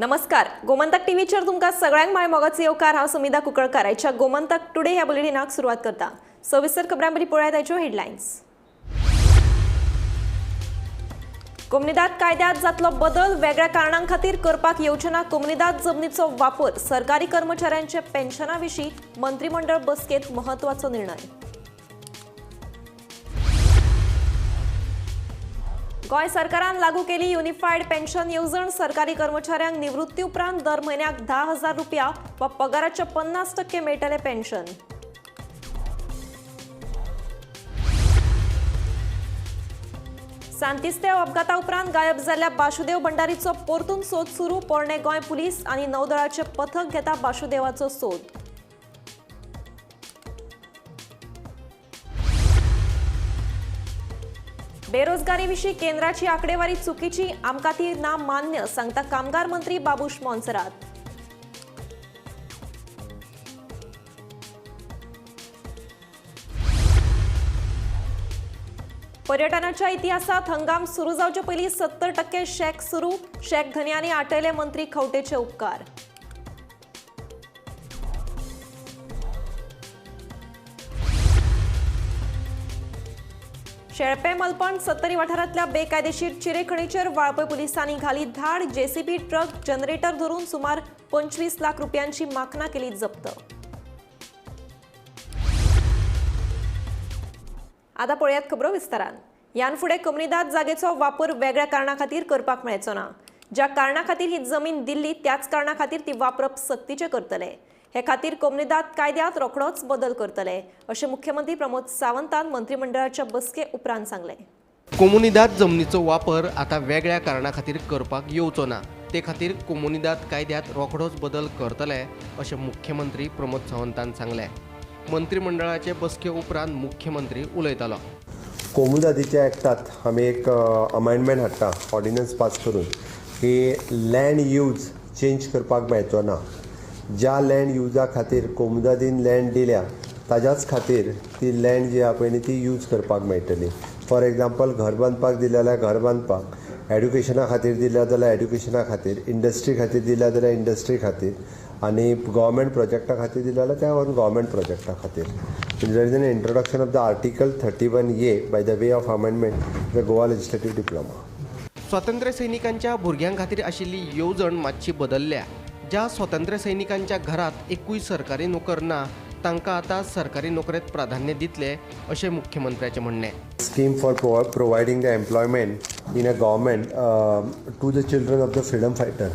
नमस्कार, गोमंतक टीव्हीचेर तुमकां सगळ्यांक माय मोगाचो येवकार. हांव सुमिधा कुंकळकार. आयच्या गोमंतक टुडे ह्या बुलेटिनाक सुरवात करता. सविस्तर खबरां पयलीं पळयात आयच्यो हेडलायन्स. कोमुनिदाद कायद्यात जातलो बदल, वेगळ्या कारणां खातीर करपाक येवचे ना कोमुनिदाद जमनीचो वापर. सरकारी कर्मचाऱ्यांच्या पेन्शना विशीं मंत्रिमंडळ बसकेत म्हत्वाचो निर्णय. गोंय सरकारान लागू केली युनिफायड पेन्शन येवजण. सरकारी कर्मचाऱ्यांक निवृत्ती उपरांत दर म्हयन्याक 10,000 रुपया वा पगाराच्या 50% मेळटले पेन्शन. सांतिस्तेव अपघाता उपरांत गायब जाल्ल्या बाशुदेव भंडारीचो परतून सोद सुरू. पोरणे गोंय पुलीस आनी नौदळाचे पथक घेता बाशुदेवाचो सोद. बेरोजगारी विशीं केंद्राची आकडेवारी चुकीची, आमकां ती ना मान्य, सांगता कामगार मंत्री बाबूश मोन्सेरात. पर्यटनाच्या इतिहासात हंगाम सुरू जावचे पयलीं 70% शॅक सुरू. शॅक धनयांनी आटयले मंत्री खवटेचे उपकार. शेळपे मलपण सत्तरी वाठारांतल्या बेकायदेशीर चिरेखणीचेर वाळपय पुलिसांनी घाली धाड. जेसीबी ट्रक जनरेटर धरून सुमार 25 लाख रुपयांची माकनां केली जप्त. आतां पळयात खबरो विस्तारान. ह्यान फुडें कोमुनिदाद जागेचो वापर वेगळ्या कारणां खातीर करपाक मेळचो ना. ज्या कारणा खातीर ही जमीन दिल्ली त्याच कारणा खातीर ती वापरप सक्तीचें करतले. हे खातीर कोमुनिदाद कायद्यांत रोखडोच बदल करतले अशें मुख्यमंत्री प्रमोद सावंतान मंत्रिमंडळाच्या बसके उपरांत सांगलें. कोमुनिदाद जमनीचो वापर आतां वेगळ्या कारणा खातीर करपाक येवचो ना, ते खातीर कोमुनिदाद कायद्यांत रोखडोच बदल करतले अशें मुख्यमंत्री प्रमोद सावंतान सांगलें. मंत्रिमंडळाचे बसके उपरांत मुख्यमंत्री उलयतालो. कोमुनिदादीच्या एक्टात आमी एक अमेंडमेंट हाडटा, ऑर्डिनन्स पास करून, की लँड यूज चेंज करपाक मेळचो ना. ज्या लँड युजा खातीर कोमुनिदादीन लँड दिल्या ताज्याच खातीर ती लँड जी आहा पळय न्ही ती यूज करपाक मेळटली. फॉर एग्जाम्पल, घर बांदपाक दिल्या जाल्यार घर बांदपाक, एड्युकेशना खातीर दिल्या जाल्यार एड्युकेशना खातीर, इंडस्ट्री खातीर दिल्या जाल्यार इंडस्ट्री खातीर, आनी गव्हर्मेंट प्रोजेक्टा खातीर दिल्या जाल्यार त्या गव्हर्मेंट प्रोजेक्टा खातीर. There is an introduction of the article 31A by the way of amendment the Goa legislative diploma. स्वातंत्र्य सैनिकांच्या भुरग्यां खातीर आशिल्ली येवजण मातशी बदलल्या. ज्या स्वातंत्र्य सैनिकांच्या घरात एकूय सरकारी नोकर ना तांकां आतां सरकारी नोकरेंत प्राधान्य दितले अशें मुख्यमंत्र्याचें म्हणणें. Scheme for providing the employment in a government to the children of the freedom fighter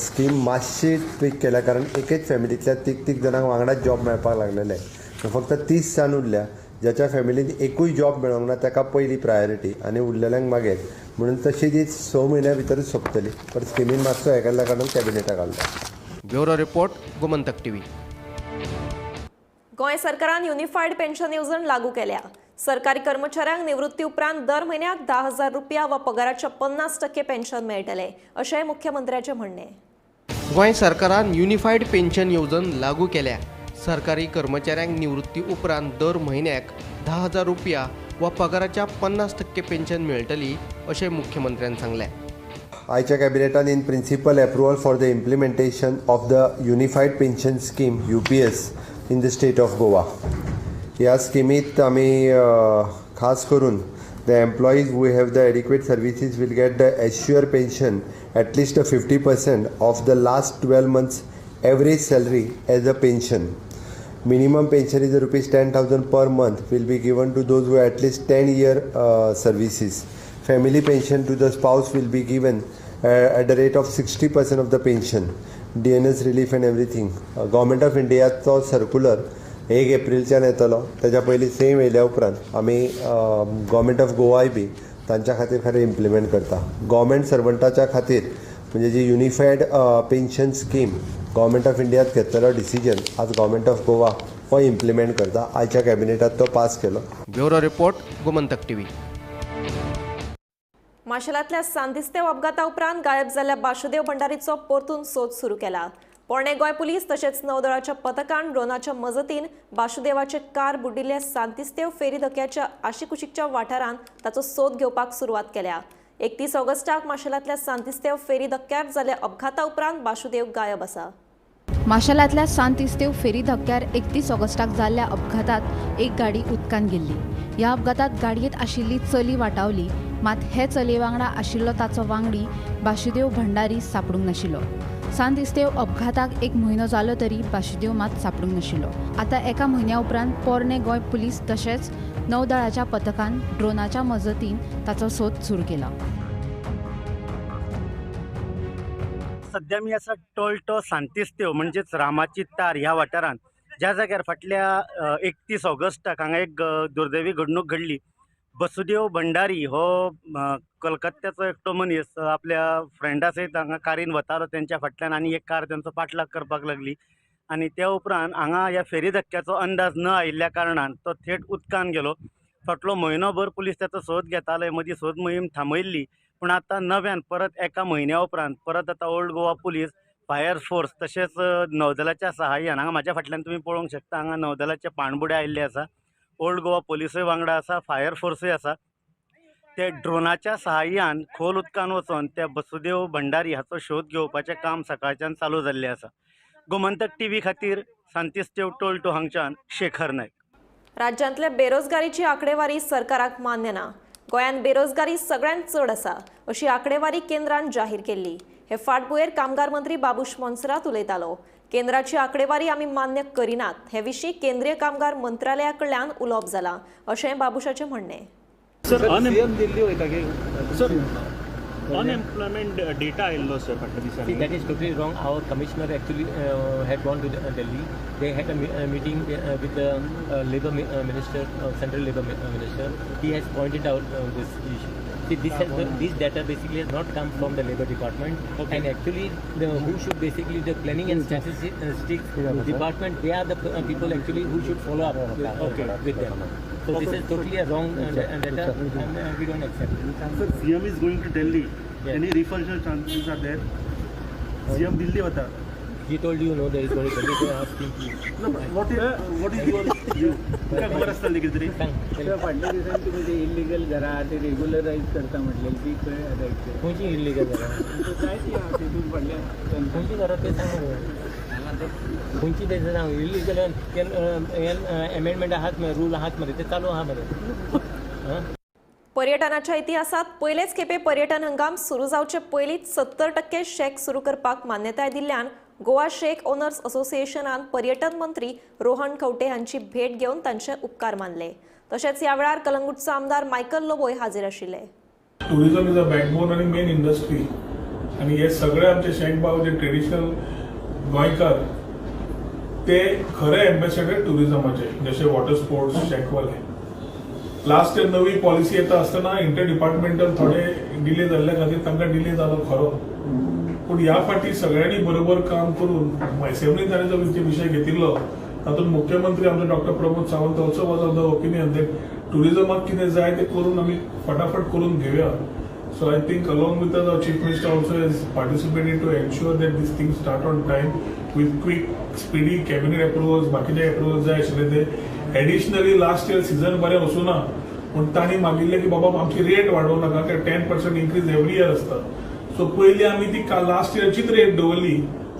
scheme मातशी ट्वीक केल्या, कारण एकेच फॅमिलींतल्या तीग तीग जाणांक वांगडाच जॉब मेळपाक लागलेले. फक्त 30 जाण उरल्या, ज्याच्या फॅमिलीन एकूय जॉब मेळोंक ना ताका पयली प्रायोरिटी आनी उरलेल्यांक मागीर, म्हणून तशी ती 6 म्हयन्या भितरूच सोंपतली. पण स्किमीन मातसो हें केल्ल्या कारणान कॅबिनेटाक घाल्लो. Bureau report, Gomantak TV. Goa सरकारान युनिफायड पेन्शन येवजण लागू केल्या. सरकारी कर्मचाऱ्यांक निवृत्ती उपरांत दर म्हयन्याक 10,000 रुपया वा पगाराच्या 50% पेन्शन मेळटले अशेंय मुख्यमंत्र्याचें म्हणणें. गोंय सरकारान युनिफायड पेन्शन येवजण लागू केल्या. सरकारी कर्मचाऱ्यांक निवृत्ती उपरांत दर म्हयन्याक 10,000 रुपया वा पगाराच्या 50% पेन्शन मेळटली अशें मुख्यमंत्र्यान सांगलें. आयच्या कॅबिनेटान in principle approval for the implementation of the unified pension scheme UPS in the state of Goa. ह्या स्किमीत आमी खास करून the employees who have the adequate services will get the assure pension at least 50% of the last 12 months average salary as a pension. Minimum pension is rupees 10,000 per month will be given to those who at least 10 year services. Family pension to the spouse will be given at the rate of 60% of the pension. DNS relief and everything. Government of इंडियाचो circular 1 एप्रिलच्यान येतलो, ताच्या पयलीं same येयल्या उपरांत आमी government of गोवाय बी तांच्या खातीर खरें इम्प्लिमेंट करता. गव्हर्मेंट सर्वंटाच्या खातीर म्हणजे जी unified pension scheme government of इंडियात घेतलेलो डिसिजन आज गव्हर्मेंट ऑफ गोवा हो इम्प्लिमेंट करता. आयच्या कॅबिनेटात तो पास केलो. Bureau report, Gomantak TV. माशेलांतल्या सांतिस्तेव अपघाता उपरांत गायब जाल्ल्या बाशुदेव भंडारीचो परतून सोद सुरू केला. पोरणे गोंय पुलीस तशेंच नौदळाच्या पथकान ड्रोनाच्या मजतीन बाशुदेवाचे कार बुडिल्ल्या सांतिस्तेव फेरी धक्याच्या आशिकुशीकच्या वाठारांत ताचो सोद घेवपाक सुरवात केल्या. 31 ऑगस्टाक माशेलांतल्या सांतिस्तेव फेरी धक्क्यार जाल्ल्या अपघाता उपरांत बाशुदेव गायब आसा. माशेलांतल्या सांतिस्तेव फेरी धक्क्यार 31 ऑगस्टाक जाल्ल्या अपघातात एक गाडी उदकांत गेल्ली. ह्या अपघातात गाडयेंत आशिल्ली चली वाटावली, मात हे चलये वांगडा आशिल्लो ताचो वांगडी बाशुदेव भंडारी सांपडूंक नाशिल्लो. सांतिस्तेव अपघाताक एक म्हयनो जालो तरी बाशुदेव मात सांपडूंक नाशिल्लो. आतां एका म्हयन्या उपरांत पोरणे गोंय पुलीस तशेंच नौदळाच्या पथकान ड्रोनाच्या मजतीन ताचो सोद सुरू केला. सध्या मी आसा टोल्टो सांतिस्तेव म्हणजेच रामाची तार ह्या वाठारांत, ज्या जाग्यार फाटल्या 31 ऑगस्टाक हांगा एक दुर्दैवी घडणूक घडली. बसुदेव भंडारी हो कलकत्त्याचो एकटो मनीस आपल्या फ्रेंडा सयत हांगा कारीन वतालो, तेंच्या फाटल्यान आनी एक कार तेंचो पाठलाग करपाक लागली आनी त्या उपरांत हांगा ह्या फेरी धक्क्याचो अंदाज न आयिल्ल्या कारणान तो थेट उदकान गेलो. फाटलो म्हयनोभर पुलीस तेचो सोद घेताले, मदीं सोद मोहीम थांबयल्ली, पूण आतां नव्यान परत एका म्हयन्या उपरांत परत आतां old Goa police, fire force तशेंच नौदलाच्या सहाय्यान हांगा म्हाज्या फाटल्यान तुमी पळोवंक शकता, हांगा नौदलाचे पाणबुडे आयिल्ले आसा, ओल्ड गोवा पोलिसूय वांगडा आसा, फायर फोर्सूय आसा. ते ड्रोनाच्या सहाय्यान खोल उदकान वचोन त्या बसुदेव भंडारी हाचो शोध घेवपाचें काम सकाळच्यान चालू जाल्लें आसा. गोमंतक टीव्ही खातीर सांतिस्तेव टोल्टो हांगच्यान शेखर नायक. राज्यांतल्या बेरोजगारीची आंकडेवारी सरकाराक मान्य ना. गोंयांत बेरोजगारी सगळ्यांत चड आसा अशी आंकडेवारी केंद्रान जाहीर केल्ली. हे फाटभुंयेर कामगार मंत्री बाबूश मोन्सेरात उलयतालो. केंद्राची आंकडेवारी आमी मान्य करिनात हे विशीं केंद्रीय कामगार मंत्रालया कडल्यान उलोवप जालां अशें बाबूशाचें म्हणणें. सर, unemployment data आयिल्लो सर फाटल्या दिसांनी. That is totally wrong. Our commissioner actually had gone to Delhi. They had a meeting with the labor minister, central labor minister. He has pointed out this issue. See, this data basically has not come from the labor department. Okay. And actually, who should basically the planning and statistics department? They are the people actually who should follow up with them. So this is totally a wrong data, and we don't accept it. Sir, CM is going to Delhi. Yes. Any refund chances are there? CM Delhi vata. He told you no, there is going to Delhi. So ask him please. No, what is your view? तुका खबर आसतली कितें तरी? फाटल्या दिसांनी तुमी ते illegal घरां ते रेग्युलरायज करता म्हटलेली ती खंय आतां एक्चुअली? खंयची इलिगल घरां? जायती आहा तितून फाटल्या खंयची घरां तें सांग. खंयची तें सांग. इलिगल एमेंडमेंट आहात मरे, रूल आहात मरे, ते चालू आहा मरे. पर्यटनाच्या इतिहासात पयलेच खेपे पर्यटन हंगाम सुरू जावचे पयलींच 70% शॅक सुरू करपाक मान्यताय दिल्ल्यान गोवा शेक ओनर्स असोसिएशनान पर्यटन मंत्री रोहन खंवटे हांची भेट घेवन तांचे उपकार मानले. तशेंच ह्या वेळार कलंगूटचो आमदार मायकल लोबोय हाजीर आशिल्ले. टुरिझम is a backbone आनी मेन इंडस्ट्री आनी हे सगळे आमचे शेक भाव जे ट्रेडिशनल गोंयकार ते खरे एम्बेसेडर टुरिझमाचे, जशे वॉटर स्पोर्ट्स शेकवाले. लास्ट इयर नवी पॉलिसी येता आसतना इंटर डिपार्टमेंटल थोडे डिले जाल्ल्या खातीर तांकां डिले जालो खरो, पूण ह्या फाटी सगळ्यांनी बरोबर काम करून असेंब्लीन ताणें जो विशय घेतिल्लो तातूंत मुख्यमंत्री आमचो doctor Pramod Sawant also was of the opinion that टुरिझमाक कितें जाय तें करून आमी फटाफट करून घेवया. So I think along with our chief minister also has participated to ensure that these things start on time with quick, speedy cabinet approvals, बाकीचे अप्रुवल्स जाय आशिल्ले ते. एडिशनली लास्ट इयर सिजन बरें वचूं ना पूण तांणी मागिल्लें की बाबा आमची रेट वाडोवं नाका, कित्याक 10% इन्क्रीज एवरी इयर आसता. सो पयलीं आमी ती लास्ट इयरचीच रेट दवरली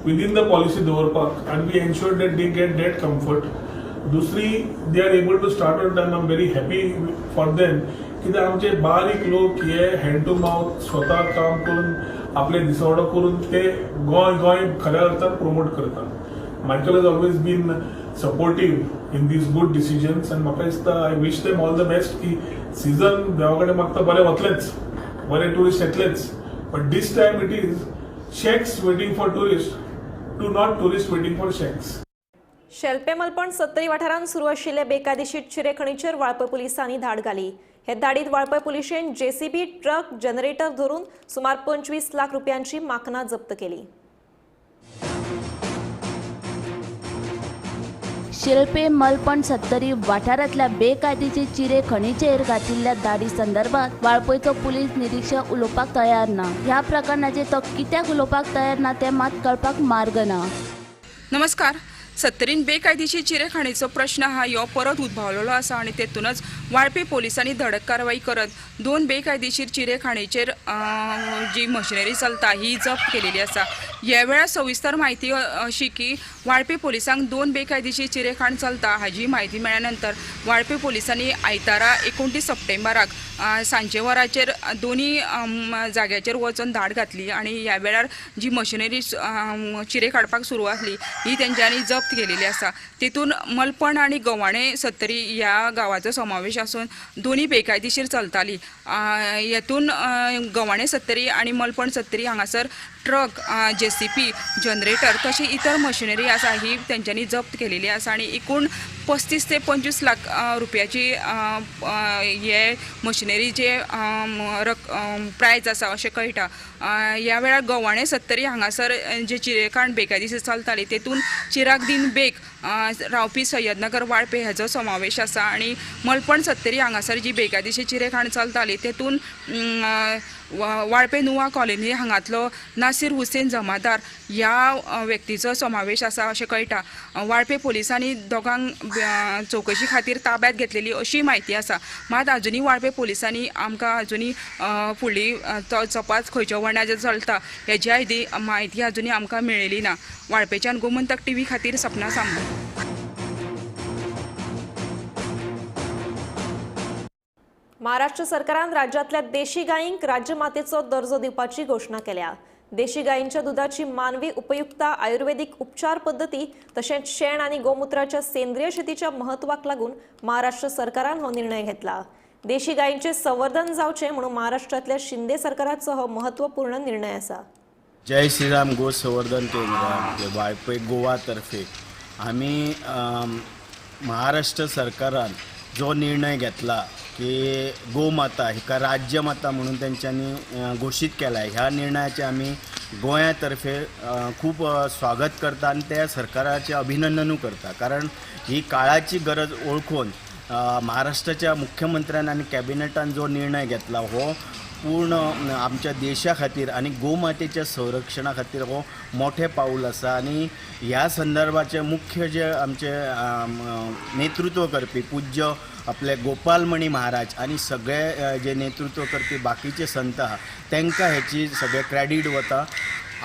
विदीन the policy दवरपाक आनी we ensure that they get that comfort. दुसरी, they are able to start on time. I am very happy for them, कित्याक आमचे बारीक लोक हे हँड टू मावथ स्वता काम करून आपले दिसवडो करून ते गोंय गोंय खऱ्या अर्थान प्रमोट करतात. Michael has always been supportive in these good decisions आनी म्हाका दिसता I wish them all the best की सिजन देवा कडेन मागता बरें वतलेंच, बरे tourist येतलेच, but this time it is shacks waiting for tourist to not tourist waiting for shacks. Shelpe Malpam Sattari वाठारांत सुरू आशिल्ले बेकायदेशीर चिरेखणीचेर वाळपय पुलिसांनी धाड घाली. हे धाडीत वाळपय पुलिशेन जेसीबी, ट्रक, जनरेटर धरून सुमार 25 लाख रुपयांची माकनां जप्त केली. शिल्पे मलपण सत्तरी वाठारांतल्या बेकायदेशीर चिरे खणीचेर घातिल्ल्या धाडी संदर्भात वाळपयचो पुलीस निरीक्षक उलोवपाक तयार ना. ह्या प्रकरणाचेर तो कित्याक उलोवपाक तयार ना तें मात कळपाक मार्ग ना. नमस्कार. सत्तरीन बेकायदेशीर चिरेखाणीचो प्रश्न हा ह्यो परत उद्भवलेलो आसा आनी तेतूनच वाळपे पोलिसांनी धडक कारवाई करत 2 बेकायदेशीर चिरेखाणीचेर जी मशिनरी चलता ही जप्त केलेली आसा। ह्या वेळार सविस्तर म्हायती अशी की वाळपे पोलिसांक 2 बेकायदेशीर चिरेखाण चलता हाजी म्हायती मेळ्ळ्या नंतर वाळपे पोलिसांनी आयतारा 29 सप्टेंबराक सांजे वराचेर दोनी जाग्याचेर वचून धाड घातली आनी ह्या वेळार जी मशिनरी चिरे काडपाक सुरू आसली ही तेंच्यांनी जप्त केलेली आसा। तितून मलपण आनी गवाणे सत्तरी ह्या गांवाचो समावेश आसून दोनी बेकायदेशीर चलताली। हेतून गवाणे सत्तरी आनी मलपण सत्तरी हांगासर ट्रक, जेसीपी, जनरेटर तशी इतर मशिनरी आसा ही तेंच्यांनी जप्त केलेली आसा आनी एकूण 35 ते 25 लाख रुपयाची हे मशिनरीचे प्रायज आसा अशें कळटा। ह्या वेळार गवाणे सत्तरी हांगासर जे चिरेखाण बेकायदेशीर चलताली तेतून चिराग दिन बेग रावपी सय्यदनगर वाळपे हेजो समावेश आसा आनी मलपण सत्तरी हांगासर जी बेकायदेशीर चिरेखाण चलताली तेतून वाळपे नुवा कॉलनी हांगातलो नासीर हुसेन जमादार ह्या व्यक्तीचो समावेश आसा अशें कळटा। वाळपे पोलिसांनी दोगांक चवकशी खातीर ताब्यात घेतलेली अशी म्हायती आसा। मात अजुनूय वाळपे पोलिसांनी आमकां अजुनूय फुडली तपास खंयच्या वळणाचेर चलता हेजी आयदी म्हायती अजुनूय आमकां मेळ्ळेली ना। वाळपेच्यान गोमंतक टीव्ही खातीर सपना सांबू। महाराष्ट्र सरकारान राज्यांतल्या देशी गायींक राज्यमातेचो दर्जो दिवपाची घोशणा केल्या। देशी गायींच्या दुधाची मानवी उपयुक्ता, आयुर्वेदिक उपचार पद्दती तशेंच शेण आनी गोमुत्राच्या सेंद्रिय शेतीच्या महत्वाक लागून महाराष्ट्र सरकारान हो निर्णय घेतला। देशी गायींचे संवर्धन जावचें म्हणून महाराष्ट्रांतल्या शिंदे सरकाराचो हो महत्वपूर्ण निर्णय आसा। जय श्रीराम गो संवर्धन केंद्र वाळपे गोवा तर्फे आमी महाराष्ट्र सरकारान जो निर्णय घेतला की गोमाता हिका राज्यमाता म्हणून तेंच्यांनी घोशीत केला, ह्या निर्णयाचे आमी गोंया तर्फे खूब स्वागत करता आनी त्या सरकाराचें अभिनंदनूय करता, कारण ही काळाची गरज ओळखून महाराष्ट्राच्या मुख्यमंत्र्यान आनी कॅबिनेटान जो निर्णय घेतला हो पूर्ण आमच्या देशा खातीर आनी गोमातेच्या संरक्षणा खातीर हो मोठें पावल आसा। आनी ह्या संदर्भाचे मुख्य जे आमचे नेतृत्व करपी पूज्य आपले गोपालमणी महाराज आनी सगळे जे नेतृत्व करपी बाकीचे संत आहा तांकां हेची सगळे क्रेडीट वता।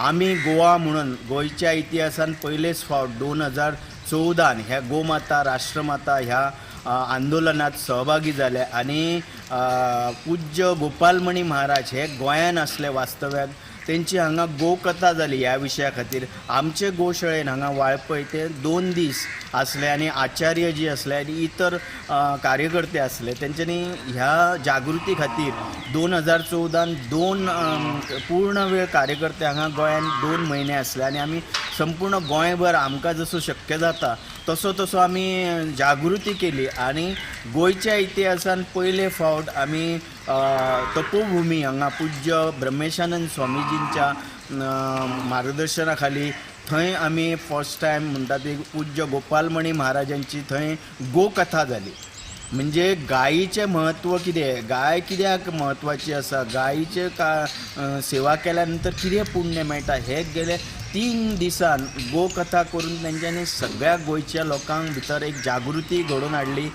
आमी गोवा म्हणून गोंयच्या इतिहासान पयलेच फावट 2014 ह्या गोमाता राष्ट्रमाता ह्या आंदोलनात सहभागी जाले आनी पूज्य गोपालमणी महाराज हे गोंयान आसले वास्तव्याक, तेंची हांगा गोकथा जाली ह्या विशया खातीर। आमचे गोशाळेन हांगा वाळपय ते 2 दीस आसले आनी आचार्य जी आसले आनी इतर कार्यकर्ते आसले, तेंच्यांनी ह्या जागृती खातीर 2014 2 पूर्ण वेळ कार्यकर्ते हांगा गोंयान 2 म्हयने आसले आनी आमी संपूर्ण गोंयभर आमकां जसो शक्य जाता तसो तसो आमी जागृती केली आनी गोंयच्या इतिहासान पयले फावट आमी तपोभूमी हांगा पूज्य ब्रह्मेशानंद स्वामीजींच्या मार्गदर्शना खाली थंय आमी फर्स्ट टायम म्हणटा ती पूज्य गोपालमणी महाराजांची थंय गोकथा जाली। म्हणजे गायीचें म्हत्व कितें, गाय कित्याक म्हत्वाची आसा, गायीचें का सेवा केल्या नंतर कितें पुण्य मेळटा, हे गेले 3 दिसान गोकथा करून तेंच्यांनी सगळ्या गोंयच्या लोकांक भितर एक जागृती घडोवन हाडली।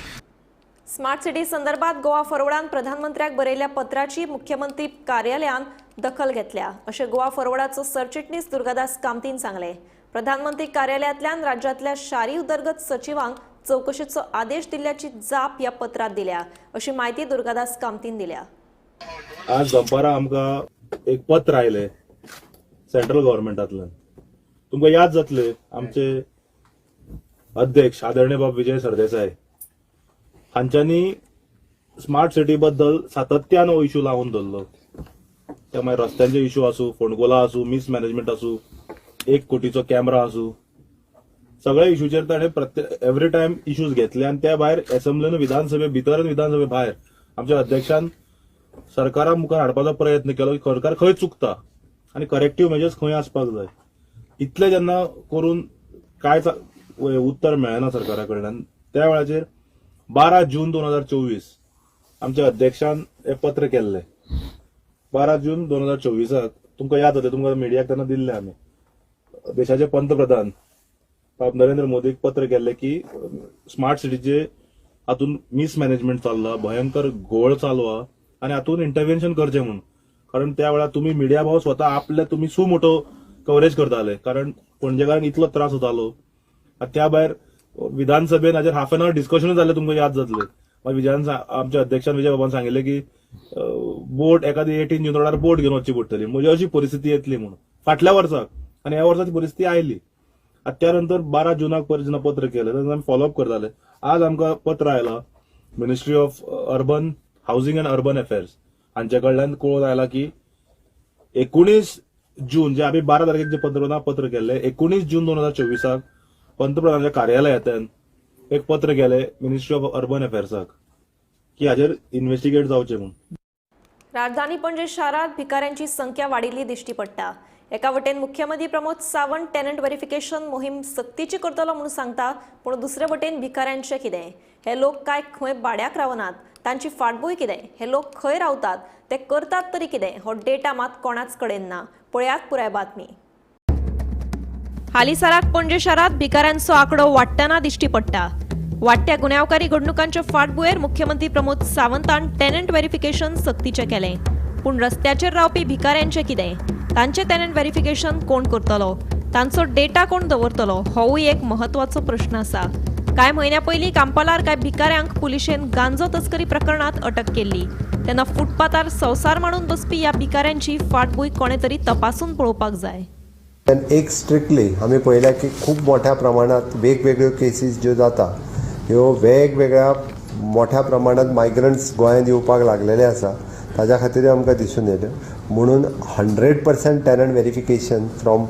स्मार्ट सिटी संदर्भात गोवा फॉरवर्डान प्रधानमंत्र्याक बरयल्ल्या पत्राची मुख्यमंत्री कार्यालयान दखल घेतल्या अशें गोवा फॉरवर्डाचो सरचिटणीस दुर्गादास कामतीन सांगलें। प्रधानमंत्री कार्यालयांतल्यान राज्यांतल्या शारी उदरगत सचिवांक चवकशेचो आदेश दिल्ल्याची जाप ह्या पत्रात दिल्या अशी म्हायती दुर्गादास कामतीन दिल्या। आज दनपारां आमकां एक पत्र आयलें सेंट्रल गव्हर्मेंटांतल्यान। तुमकां याद जातले आमचे अध्यक्ष आदरणीय बाब विजय सरदेसाय हांच्यांनी स्मार्ट सिटी बद्दल सातत्यान हो इशू लावन धरलो। त्या मागीर रस्त्यांचे इशू आसूं, फोंडकुलां आसूं, मिसमॅनेजमेंट आसूं, 1 कोटीचो कॅमेरा आसूं, सगळ्या इशूचेर ताणें प्रत्येक एवरी टायम इशूज घेतले आनी त्या भायर एसेंब्लीन विधानसभे भितर आनी विधानसभे भायर आमच्या अध्यक्षान सरकारा मुखार हाडपाचो प्रयत्न केलो की सरकार खंय चुकता आनी करेक्टीव मेजर्स खंय आसपाक जाय। इतलें जेन्ना करून कांयच उत्तर मेळना सरकारा कडल्यान, त्या वेळाचेर 12 जून 2024 आमच्या अध्यक्षान हें पत्र केल्लें। 12 जून 2024 तुमकां याद जातलें, तुमकां मिडियाक तेन्ना दिल्लें आमी, देशाचे पंतप्रधान बाब नरेंद्र मोदीक पत्र केल्लें की स्मार्ट सिटीचे हातून मिसमॅनेजमेंट चल्ला, भयंकर घोळ चालू आहा आनी हातून इंटरव्हेन्शन करचें म्हणून. कारण त्या वेळार तुमी मिडिया भाव स्वता आपले तुमी सु मोठो कवरेज करताले, कारण पणजेकारांक इतलो त्रास जातालो. त्या भायर विधानसभेन हाजेर हाफ एन our डिस्कशनूय जालें, तुमकां याद जातलें. मागीर विजयान आमच्या अध्यक्षान विजय बाबान सांगिल्लें की बोट एखादी 18 जून रोडार बोट घेवन वचची पडटली, म्हणजे अशी परिस्थिती येतली म्हणून फाटल्या वर्साक. आनी ह्या वर्सा ती परिस्थिती आयली. आतां त्या नंतर 12 जुनाक परत जेन्ना पत्र केलें तेन्ना आमी फॉलोअप करताले. आज आमकां पत्र आयलां ministry of urban housing and urban affairs हांचे कडल्यान कळून आयला की 19 जून जे आमी 12 तारखेक जे पंतप्रधान पत्र केल्लें, 19 जून 2024 पंतप्रधानाच्या कार्यालयांतल्यान एक पत्र गेलें मिनिस्ट्री ऑफ अर्बन अफेर्साक की हाजेर इन्व्हेस्टिगेट जावचें म्हणून. राजधानी पणजे शारांत भिकाऱ्यांची संख्या वाडिल्ली दिश्टी पडटा. एका वटेन मुख्यमंत्री प्रमोद सावंत टेनंट व्हेरिफिकेशन मोहीम सक्तीची करतलो म्हणून सांगता, पूण दुसरे वटेन भिकाऱ्यांचें कितें? हे लोक काय खंय भाड्याक रावनात, तांची फाटभूंय कितें, हे लोक खंय रावतात, ते करतात तरी कितें, हो डेटा मात कोणाच कडेन ना. पळयात पुराय बातमी. हालींसराक पणजे शारांत भिकाऱ्यांचो आंकडो वाडटना दिश्टी पडटा. वाडट्या गुन्यांवकारी घडणुकांच्या फाटभुंयेर मुख्यमंत्री प्रमोद सावंतान टेनंट व्हेरिफिकेशन सक्तीचें केलें. पूण रस्त्याचेर रावपी भिकाऱ्यांचें कितें? तांचें टेनंट व्हेरिफिकेशन कोण करतलो, तांचो डेटा कोण दवरतलो, होवूय एक म्हत्वाचो प्रश्न आसा. कांय म्हयन्या पयलीं कांपालार कांय भिकाऱ्यांक पुलिशेन गांजो तस्करी प्रकरणांत अटक केल्ली. तेन्ना फुटपाथार संवसार मांडून बसपी ह्या भिकाऱ्यांची फाटभूंय कोणें तरी तपासून पळोवपाक जाय. एक स्ट्रिक्टली आमी पळयल्या की खूब मोठ्या प्रमाणात वेगवेगळ्यो केसीस ज्यो जाता ह्यो वेगवेगळ्या मोठ्या प्रमाणात मायग्रंट्स गोंयांत येवपाक लागलेले आसा, ताज्या खातीर आमकां दिसून येयलें. म्हणून 100% टेनंट व्हेरिफिकेशन फ्रॉम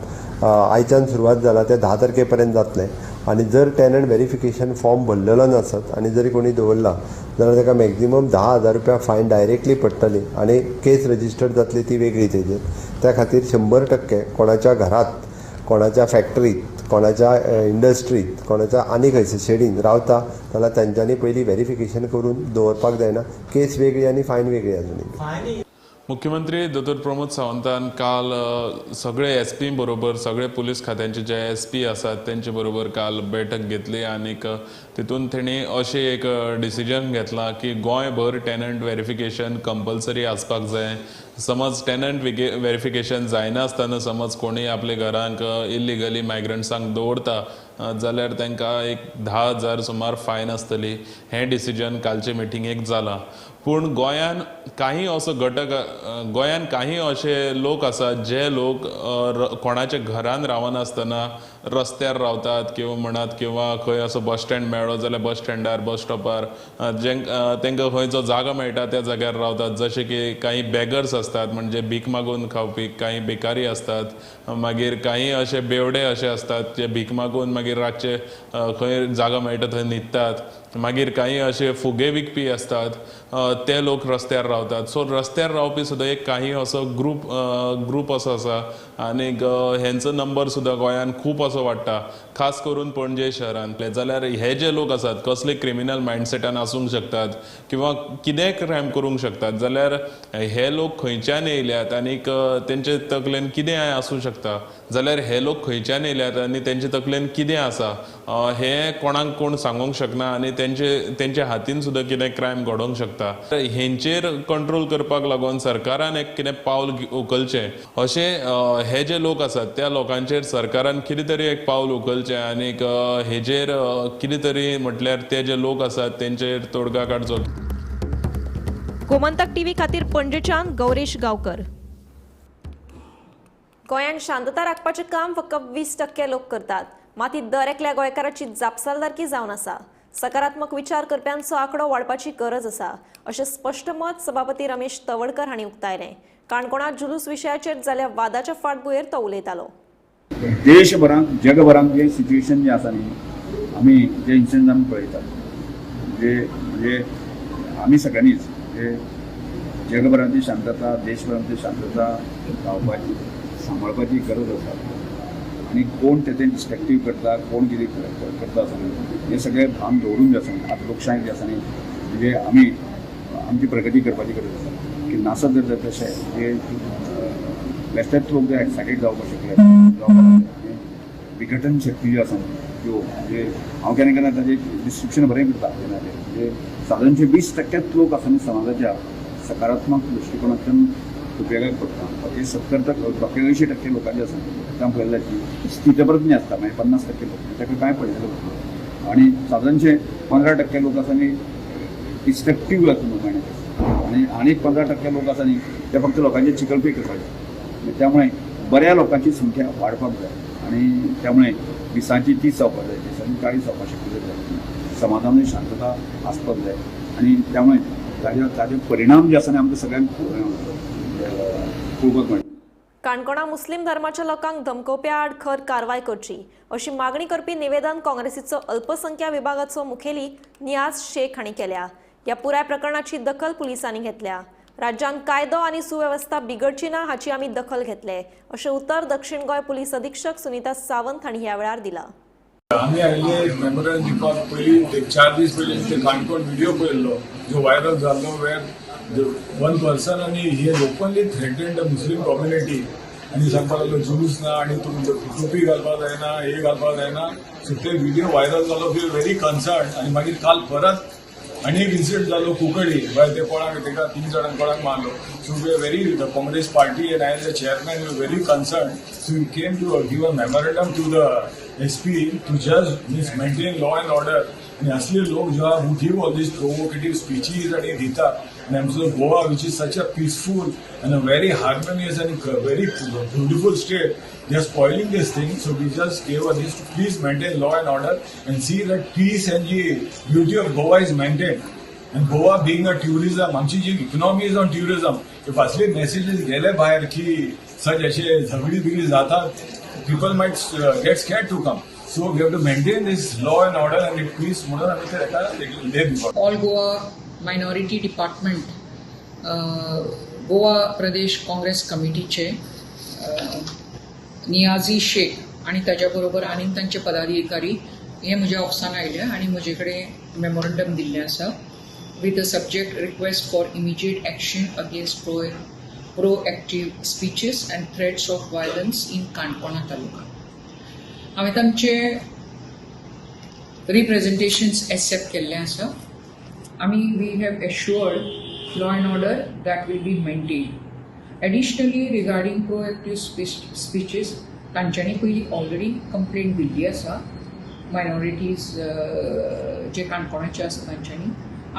आयच्यान सुरवात जाला ते 10 तारखे पर्यंत जातलें. आनी जर टेनंट व्हेरिफिकेशन फॉर्म भरलेलो नासत आनी जरी कोणी दवरला जाल्यार ताका मॅक्झिमम 10,000 रुपया फायन डायरेक्टली पडटली आनी केस रजिस्टर्ड जातली ती वेगळी तेजेर. त्या खातीर 100% कोणाच्या घरात, कोणाच्या फॅक्टरीत, कोणाच्या इंडस्ट्रीत, कोणाच्या आनी खंयसर शेडीन रावता जाल्यार तांच्यांनी पयलीं व्हेरिफिकेशन करून दवरपाक जायना. केस वेगळी आनी फायन वेगळी आजुनूय. मुख्यमंत्री दोतोर प्रमोद सावंतान काल सगळे एस पी बरोबर, सगळे पुलीस खात्यांचे जे एस पी आसात तेंचे बरोबर काल बैठक घेतली आनीक तितून तेणी अशें एक डिसिजन घेतलां की गोंयभर टेनंट व्हेरिफिकेशन कंपल्सरी आसपाक जाय. समज टेनंट व्हेरिफिकेशन जायनासतना समज कोणी आपल्या घरांक इल्लिगली मायग्रंट्सांक दवरता जाल्यार तांकां एक 10,000 सुमार फायन आसतली. हें डिसिजन कालचे मिटिंगेक जालां. पूण गोंयान काही असो घटक, गोंयान काही अशे लोक आसात जे लोक कोणाच्या घरान रावनासतना रस्त्यार रावतात किंवा म्हणात किंवा खंय असो बस स्टँड मेळ्ळो जाल्यार बस स्टँडार, बस स्टॉपार जेंकां खंय जो जागो मेळटा त्या जाग्यार रावतात. जशे की काही बेगर्स आसतात, म्हणजे भीक मागून खावपी, काही बेकारी आसतात, मागीर काही अशे बेवडे अशे आसतात जे भीक मागून मागीर रातचे खंय जागो मेळटा थंय न्हिदतात. मागीर काही अशे फुगे विकपी आसतात, ते लोक रस्त्यार रावतात. सो रस्त्यार रावपी सुद्दां एक काही असो ग्रूप असो आसा आनीक हेंचो नंबर सुद्दां गोंयान खूब असो वाडटा, खास करून पणजे शहरांतले. जाल्यार हे जे लोक आसात कसले क्रिमिनल मायंडसेटान आसूंक शकतात किंवा कितेंय क्रायम करूंक शकतात, जाल्यार हे लोक खंयच्यान येयल्यात आनीक तेंचे तकलेन कितें आसूं शकता, जाल्यार हे लोक खंयच्यान येयल्यात आनी तेंचे तकलेन कितें आसा हें कोणाक कोण सांगूंक शकना आनी तेंच्या हातीन सुद्दां कितें क्रायम घडोवंक शकता. हेंचेर कंट्रोल करपाक लागून सरकारान एक कितें पावल उखलचें. अशें हे जे लोक आसात त्या लोकांचेर सरकारान कितें तरी एक पावल उखलचें आनीक हेजेर कितें तरी म्हटल्यार ते जे लोक आसात तेंचेर तोडगा काडचो. गोमंतक टीव्ही खातीर पणजेच्यान गौरेश गांवकर. गोंयांत शांतता राखपाचें काम फक्त 20% लोक करतात, मात ही दर एकल्या गोंयकाराची जापसालदारकी जावन आसा. सकारात्मक विचार करप्यांचो आंकडो वाडपाची गरज आसा अशें स्पश्ट मत सभापती रमेश तवडकर हांणी उक्तायलें. काणकोणांत जुलूस विशयाचेर जाल्ल्या वादाच्या फाटभुंयेर तो उलयतालो. देशभरांत जगभरांत जे सिच्युएशन जे आसा न्ही, आमी जे इन्सिडंट आमी पळयतात, म्हणजे आमी सगळ्यांनीच म्हणजे जगभरांतली शांतता, देशभरांतली शांतता रावपाची सांबाळपाची गरज आसा. आनी कोण तेजें डिस्ट्रक्टीव करता, कोण कितें करता आसा न्ही, हें सगळें भान दवरून जें आसा न्ही, आतां लोकशाय जी आसा न्ही, म्हणजे आमी आमची प्रगती करपाची गरज आसा. की नासत जर तशें म्हणजे बेश्टेच लोक जे एक्सायटेड जावपाक शकले, जावपाक लागले, विघटन शक्ती जी आसा न्ही त्यो म्हणजे हांव केन्ना केन्ना ताजें डिस्क्रिप्शन बरें करता केन्ना म्हणजे सादारणशे 20% लोक आसा न्ही समाजाच्या सकारात्मक दृश्टिकोनांतल्यान उपयोगाक पडटा, बाकी 70% बाकी 80% लोकांचे आसा तांकां पळयलें की स्थितप्रज्ञ आसता, मागीर 50% लोक ताका कांय पडलेलें वता आनी सादारणशे 15% लोक आसा न्ही डिस्ट्रक्टीव आसा लोकांनी आनी 15% लोक आसा न्ही ते फक्त लोकांचे चिकलपी करपाचे. त्यामुळे बऱ्या लोकांची संख्या वाडपाक जाय आनी त्यामुळे 20ची 30 जावपाक जाय, 30ची 40 जावपाक शक्य जाय, समाजामध्ये शांतता आसपाक जाय आनी त्यामुळे ताजे परिणाम जे आसा न्ही आमकां सगळ्यांक पळोवपाक मेळटा. काणकोणा मुस्लिम धर्माच्या लोकांक धमकोवप्या आड खर कारवाय करची अशी मागणी करपी निवेदन काँग्रेसीचो अल्पसंख्या विभागाचो मुखेली नियाज शेख हांणी केल्या. ह्या पुराय प्रकरणाची दखल पुलिसांनी घेतल्या. राज्यांत कायदो आनी सुवेवस्था बिगडची ना हाची आमी दखल घेतले अशें उतर दक्षिण गोंय पुलीस अधीक्षक सुनीता सावंत हांणी ह्या वेळार दिला. आमी आयिल्ले मेमोरंडम दिवपाक पयलीं एक 4 दीस पयलीं ते काणकोण व्हिडिओ पळयल्लो जो व्हायरल जाल्लो वेर वन पर्सन आनी he has openly threatened the Muslim community आनी सांगपाक लागलो जुलूस ना आनी तुमकां टोपी घालपाक जायना, हे घालपाक जायना. सो ते व्हिडिओ व्हायरल जालो, we are very concern. आनी मागीर काल परत आनी एक इन्सिडंट जालो कुंकळी, बाय ते कोणाक तेका 3 जाणांक कोणाक मारलो. So we are very, the Congress party and I as a chairman we are very concern. So we came to give a memorandum to the SP to just means maintain law and order. आनी असले लोक जे आहा who give all these provocative speeches आनी दितात आनी आमचो Goa which is such a peaceful and a very harmonious and very beautiful state, they are spoiling this thing. So we just gave a this to please maintain law and order and see that peace and the beauty of Goa is maintained. And Goa being a tourism, आमची जी economy is on tourism, if असले messages गेले भायर की सच अशे झगडी बिगडी जातात, people might get scared to come. So we have to maintain this law and order and peace म्हणून आमी ते ताका लेख दिवपाक. All Goa minority department Goa Pradesh Congress कमिटीचे नियाजी शेख आनी ताच्या बरोबर आनी तांचे पदाधिकारी हे म्हज्या ऑफिसान आयले आनी म्हजे कडेन मेमोरंडम दिल्लें आसा with the subject request for immediate action against proactive speeches and threats of violence in Canacona taluka. हांवें तांचे रिप्रेझेंटेशन्स एक्सेप्ट केल्ले आसा. आमी we have assured law and order that will be maintained. Additionally regarding proactive speeches तांच्यांनी पयलीं already complaint दिल्ली आसा minorities जे काणकोणाचे आसा तांच्यांनी,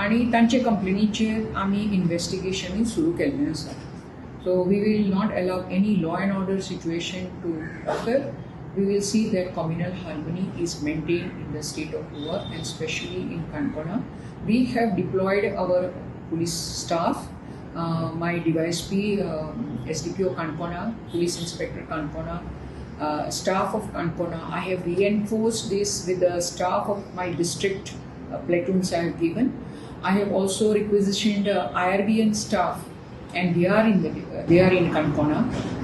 आनी तांचे कंप्लेनीचेर आमी इन्वेस्टिगेशनूय सुरू केल्लें आसा. So we will not allow any law and order situation to occur. We will see that communal harmony is maintained in the state of Goa and especially in Canacona. We have deployed our police staff, my DYSP, SDPO Canacona, Police Inspector Canacona, staff of Canacona. I have reinforced this with the staff of my district platoons I have given. I have also requisitioned IRBN staff, and they are in Canacona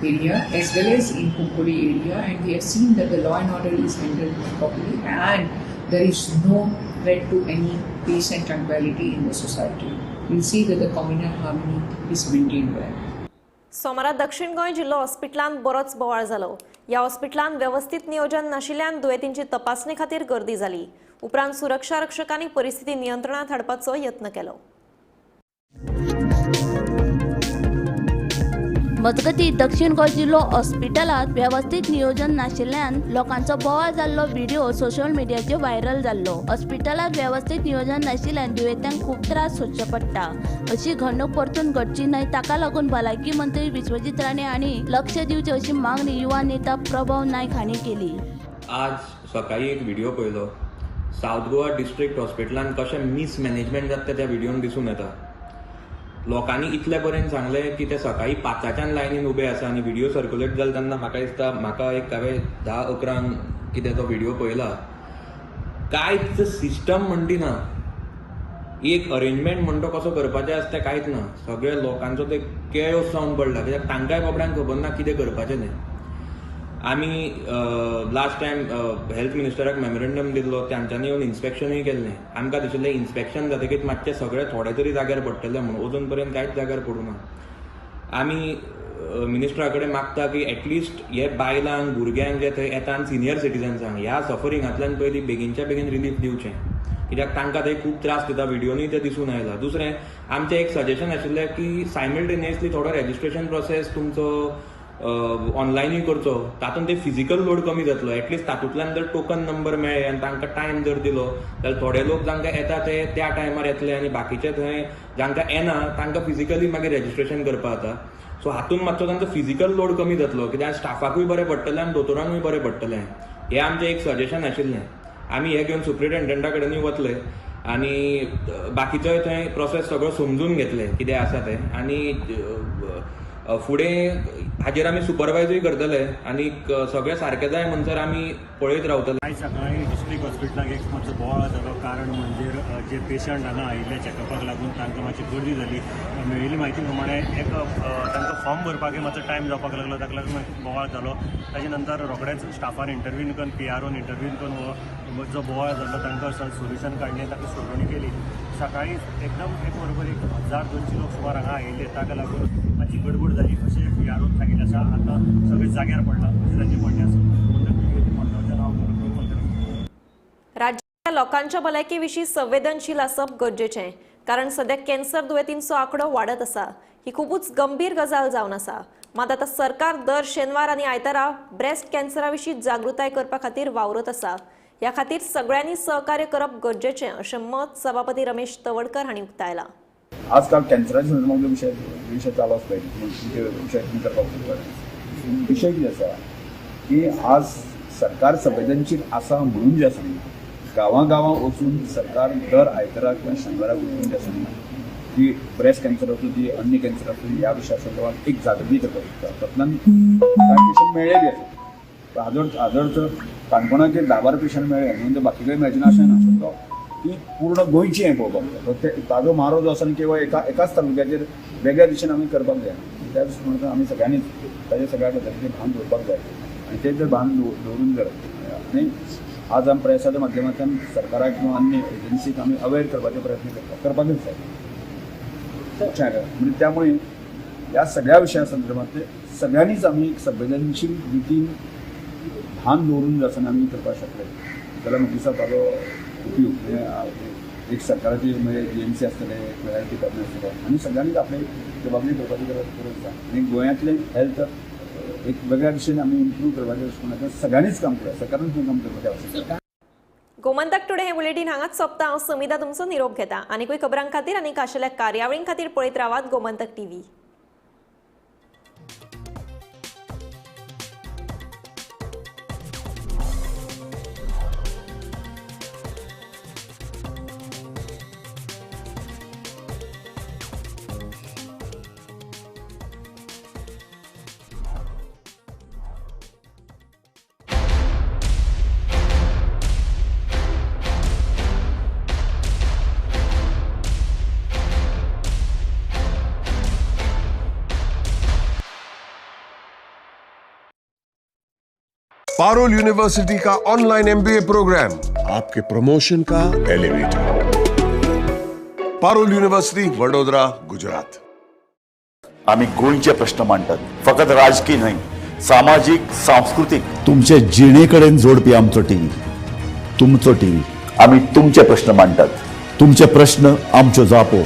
area as well as in Kunkoli area, and we have seen that the law and order is handled properly and there is no threat to any peace and tranquility in the society. We'll see that the communal harmony is maintained well. सोमारा दक्षिण गोंय जिल्लो हॉस्पिटलांत बरोच बोवाळ जालो. ह्या हॉस्पिटलांत व्यवस्थीत नियोजन नाशिल्ल्यान दुयेंतींची तपासणे खातीर गर्दी जाली. उपरांत सुरक्षा रक्षकांनी परिस्थिती नियंत्रणात हाडपाचो यत्न केलो. मजगती दक्षिण गोंय जिल्लो हॉस्पिटलांत वेवस्थीत नियोजन नाशिल्ल्यान लोकांचो बोवाळ जाल्लो व्हिडिओ सोशल मिडियाचेर व्हायरल जाल्लो. हॉस्पिटलांत वेवस्थीत नियोजन नाशिल्ल्यान दुयेंतांक खूब त्रास सोंसचे पडटा. अशी घडणूक परतून घडची न्हय ताका लागून भलायकी मंत्री विश्वजीत राणे हांणी लक्ष दिवचें अशी मागणी युवा नेता प्रभव नायक हांणी केली. आज सकाळी एक व्हिडिओ पळयलो, सावथ गोवा डिस्ट्रिक्ट हॉस्पिटलांत कशें मिसमॅनेजमेंट जाता त्या व्हिडिओन दिसून येता. लोकांनी इतले पर्यंत सांगलें की ते सकाळी 5च्यान लायनीन उबे आसा आनी व्हिडिओ सर्क्युलेट जाले तेन्ना म्हाका दिसता म्हाका एक हांवें 10-11 कितें तो व्हिडिओ पळयला. कांयच सिस्टम म्हणटी ना, एक अरेंजमेंट म्हणटो कसो करपाचें आसता कांयच ना. सगळे लोकांचो ते केळोस जावन पडला कित्याक तांकांय बाबड्यांक खबर ना कितें करपाचें तें. आमी लास्ट टायम हेल्थ मिनिस्टराक मेमोरंडम दिल्लो, तांच्यांनी येवन इन्स्पेक्शनूय केल्लें. आमकां दिशिल्लें इन्स्पेक्शन जातकीच मातशें सगळें थोडें तरी जाग्यार पडटलें म्हणून, अजून पर्यंत कांयच जाग्यार पडूं ना. आमी मिनिस्टरा कडेन मागता की एटलिस्ट हे बायलांक, भुरग्यांक जे थंय येता आनी सिनियर सिटीजन्सांक ह्या सफरिंगांतल्यान पयलीं बेगीनच्या बेगीन रिलीफ दिवचें, कित्याक तांकां थंय खूब त्रास दिता, व्हिडियोनी तें दिसून आयलां. दुसरें आमचें एक सजेशन आशिल्लें की सायमल्टेनियसली थोडो रेजिस्ट्रेशन प्रोसेस तुमचो ऑनलायनूय करचो, तातूंत ते फिजिकल लोड कमी जातलो. एटलिस्ट तातूंतल्यान जर टोकन नंबर मेळ्ळे आनी तांकां टायम जर दिलो जाल्यार थोडे लोक जांकां येता ते त्या टायमार येतले आनी बाकीचे थंय जांकां येना तांकां फिजिकली मागीर रेजिस्ट्रेशन करपाक जाता. सो हातूंत मातसो तांचो फिजिकल लोड कमी जातलो, कित्याक स्टाफाकूय बरें पडटलें आनी दोतोरांकूय बरें पडटलें. हें आमचें एक सजेशन आशिल्लें. आमी हें घेवन सुप्रिटेंडंटा कडेनूय वतले आनी बाकीचोय थंय प्रोसेस सगळो समजून घेतले कितें आसा तें, आनी फुडें हाजेर आमी सुपरवायजूय करतले आनी सगळें सारकें जाय म्हणसर आमी पळयत रावतले. आयज सकाळीं डिस्ट्रिक्ट हॉस्पिटलाक एक मातसो बोवाळ जालो. कारण म्हणजे जे पेशंट हांगा आयिल्ले चॅकअपाक लागून तांकां मातशी गर्दी जाली. मेळिल्ली म्हायती प्रमाणे एक तांकां फॉर्म भरपाक मातसो टायम जावपाक लागलो, ताका लागून मातसो बोवाळ जालो. ताजे नंतर रोखडेच स्टाफान इंटरव्यून करून, PROन इंटरव्यून करून हो जो बोवाळ जाल्लो तांकां सोल्युशन काडलें, ताका सोडवणी केली. सकाळीं एकदम एक बरोबर 1200 लोक सुमार हांगा आयिल्ले, ताका लागून मातशी गडबड जाली अशें PROन सांगिल्लें आसा. आतां सगळें जाग्यार पडलां अशें तांचें म्हणणें आसा. राज्यातल्या लोकांच्या भलायके विशीं संवेदनशील आसप गरजेचें, कारण सद्या कॅन्सर दुयेंतींचो आंकडो वाडत आसा. ही खुबूच गंभीर गजाल जावन आसा. मात आतां सरकार दर शेनवार आनी आयतारा ब्रेस्ट कॅन्सरा विशीं जागृताय करपा खातीर वावरत आसा. ह्या खातीर सगळ्यांनी सहकार्य करप गरजेचें अशें मत सभापती रमेश तवडकर हांणी उक्तायलां. आजकाल कॅन्सराचे संदर्भात विशय चालू आसता, विशय करपाक विशय कितें आसा की आज सरकार संवेदनशील आसा म्हणून जे आसा न्ही, गांवां गांवां वचून सरकार दर आयताराक किंवा शेनवाराक वचून जे आसा न्ही की ब्रेस्ट कॅन्सर आसूं ती अन्य कॅन्सर आसूं ह्या विशया संदर्भात एक जागृती करपाक शकता. तातूंतल्यान कांय पेशंट मेळ्ळे बी आसा. हाजो अर्थ काणकोणाचेर 10-12 पेशंट मेळ्ळे म्हणून ते बाकी कडेन मेळचे ना अशें ना. ती पूर्ण गोंयची हें पळोवपाक जाय. ताजो मारो जो आसा न्ही केवळ एकाच तालुक्याचेर वेगळ्या दिशेन आमी करपाक जाय. त्या दृश्टीकोनांतल्यान आमी सगळ्यांनीच ताजे सगळ्या गजालीचें भान दवरपाक जाय आनी तें जर भान दवरून जर आनी आज आमी प्रेसाच्या माध्यमांतल्यान सरकाराक किंवा अन्य एजन्सीक आमी अवेर करपाचे प्रयत्न करपाकच जाय. म्हणजे त्यामुळे ह्या सगळ्या विशया संदर्भातले सगळ्यांनीच आमी एक संवेदनशील रितीन भान दवरून जे आसा आमी करपाक शकले जाल्यार म्हाका दिसता ताजो उपयोग म्हणजे एक सरकाराची म्हणजे एजन्सी आसतले, एक हेल्थ डिपार्टमेंट आसतले आनी सगळ्यांनीच आपली जबाबदारी करपाची गरज आसा. आनी गोंयांतलें हेल्थ एक वेगळ्या दिशेन आमी इम्प्रूव करपाच्या दृश्टीकोनांतल्यान सगळ्यांनीच काम करूया, सरकारानूच काम करपाचें आवश्यक. गोमंतक टुडे हे बुलेटीन हांगाच सोंपता. हांव समिता तुमचो निरोप घेता. आनीकूय खबरां खातीर आनी खाशेल्या कार्यावळीं खातीर पळयत रावात गोमंतक टीव्ही. पारुल यूनिवर्सिटी का ऑनलाइन MBA programme आपके प्रमोशन का एलिवेटर. पारुल यूनिवर्सिटी, वडोदरा, गुजरात. आमी गोंयचे प्रश्न मांडटात, फकत राजकीय न्हय, सामाजीक, सांस्कृतीक, तुमचे जिणे कडेन जोडपी आमचो टीव्ही, तुमचो टीव्ही. आमी तुमचे प्रश्न मांडटात, तुमचे प्रश्न आमच्यो जापो,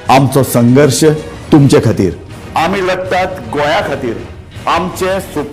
आमचो संघर्श तुमचे खातीर. आमी लढटात गोंया खातीर, आमचे सुपूत.